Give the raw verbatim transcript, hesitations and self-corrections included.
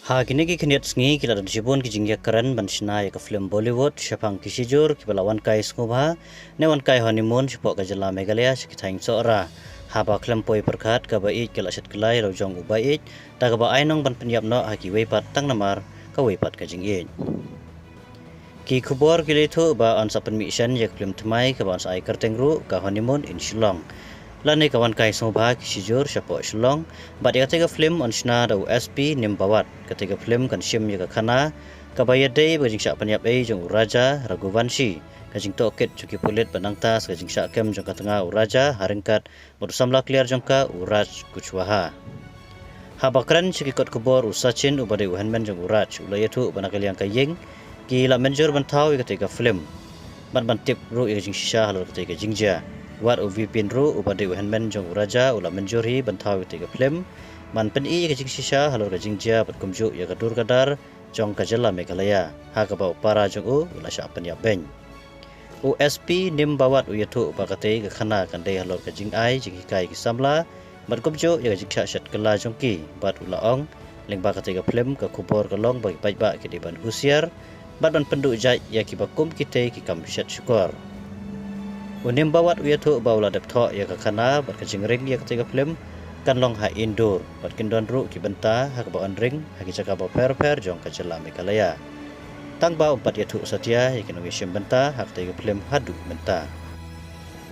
Ha kine ki khyndiat sngi ki la don shibun ki jingïakren ban shna ïa ka film Bollywood shaphang ki shijur kiba la wan kai sngewbha ne wan kai honeymoon shapoh ka jylla Meghalaya sha ki thaiñ Sohra. Haba khlem poi pyrkhat kaba ïeit ka la shet kylla ïa la jong u ba ïeit, da kaba ai nong ban pynïap noh ha kiwei pat tang namar kawei pat ka jingïeit. Ki khubor ki la ïathuh ba yn sa pynmih shen ïa ka film thymmai kaba yn sa ai kyrteng ruh Ka Honeymoon in Shillong, lane Ka Wan Kai Sngewbha Ki Shijur Shapoh Shillong. Bad ïa katei ka film yn shna da u S P Nimbawat. Katei ka film kan shim ïa ka khana kaba ïadei bad ka jingshah pynïap ei jong u Raja Raghuvanshi, ka jingtohkit jong ki pulit bad nangta sa ka jingshah kem jong ka tnga u Raja ha ryngkat bad u samla kliar jong ka u Raj Kushwaha. Haba kren sha ki kot khubor u Sachin uba dei u hynmen jong u Raj u la ïathuh ba na ka liang ka ïing ki la mynjur ban thaw ïa katei ka film bad ban tip ruh ïa ka jingshisha halor katei ka jingjia. Wat u Vipin ruh uba dei u hynmen jong u Raja u la mynjur hi ban thaw ïa katei ka film ban pyni ïa ka jingshisha halor ka jingjia bad kumjuh ïa ka dur ka dar jong ka jylla Meghalaya ha kaba u para jong u u la shah pynïap beiñ. U S P Nimbawat u ïathuh ba katei ka khana kan dei halor ka jingai jinghikai ki samla bad kumjuh ïa ka jingshah shet kylla jong ki. Bad u la ong, lyngba katei ka film ka khubor ka long ba ki paidbah ki dei ban husiar bad ban pynduh jait ïa kiba kum kitei ki kam shet shukor. U Nimbawat u ïathuh ba u la dep thoh ïa ka khana bad ka jingring ïa katei ka film kan long ha Indore bad kin don ruh ki bynta ha kaba yn ring ha ki jaka bapher bapher jong ka jylla Meghalaya. Tang ba um pat ïathuh satia ïa ki nongïashim bynta ha katei ka film haduh mynta.